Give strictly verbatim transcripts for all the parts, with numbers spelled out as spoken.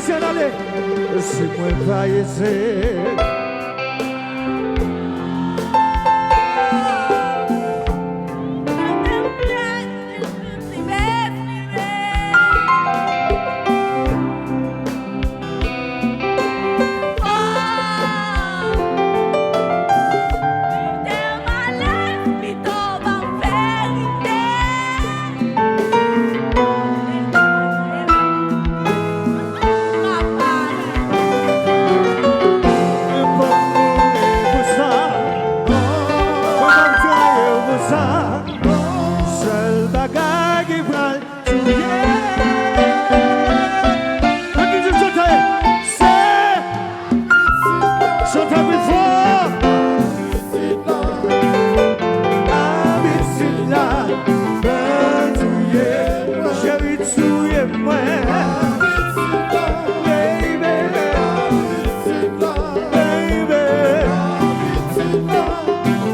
Sèl ale. Si mwen pa eze. Sèl bagay ki pral touye. Ann toujou chante. Se Chante pi fò. Abitid la, pral touye mwen. Cheri, touye mwen. Baby, baby,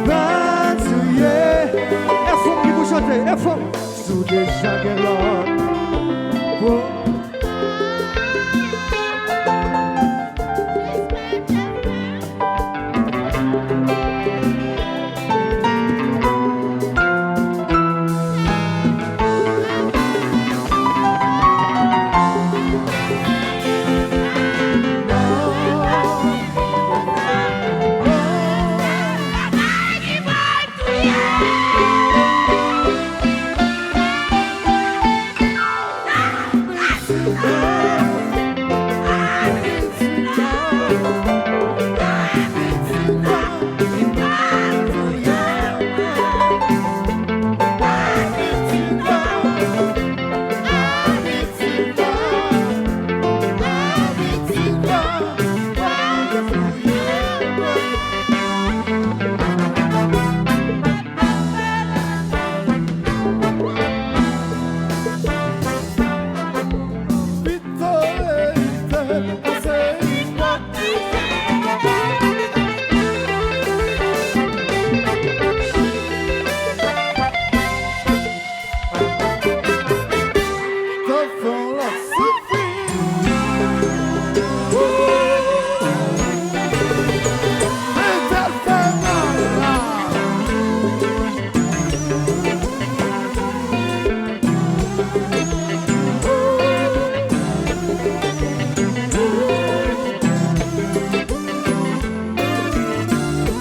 pral touye. E fanm ki pou chante, e fanm. Si w deja gen lòt.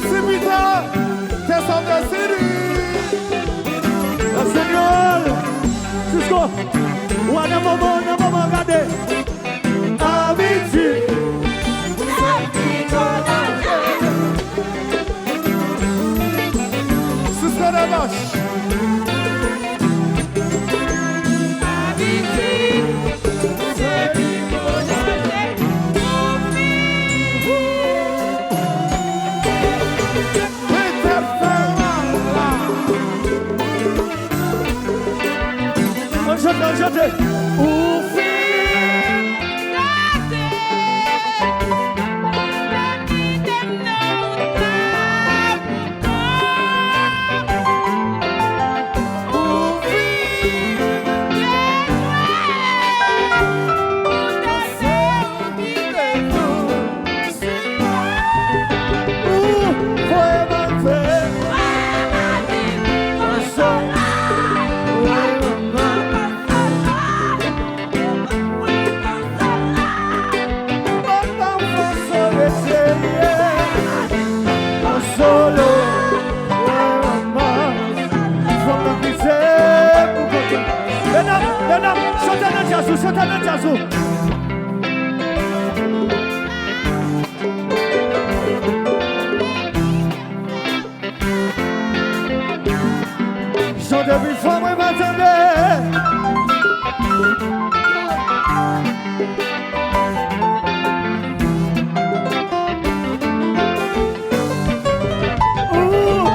Sipita, te sove siri. Senyè, Cisco, w a nan moman, nan moman, gade. Abitid. Cisco nan mach. Ann chante, ann chante. Ou fin gate. Medam, medam, chante nan djaz ou, chante nan djaz ou. Chante pi fò, mwen pa tande. Ooh,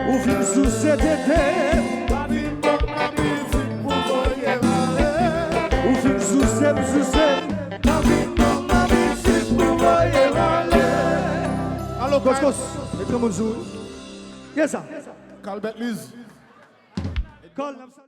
Ou fin souse tete m. Pa vin ban m la mizik pou voye m ale. Ou fin souse m, souse m. Pa vin ban m la mizik pou voye m ale. Alo, Kòskòs, met granmoun sou. Yes, sa. Kal Bèt Liz. Kòl, n ap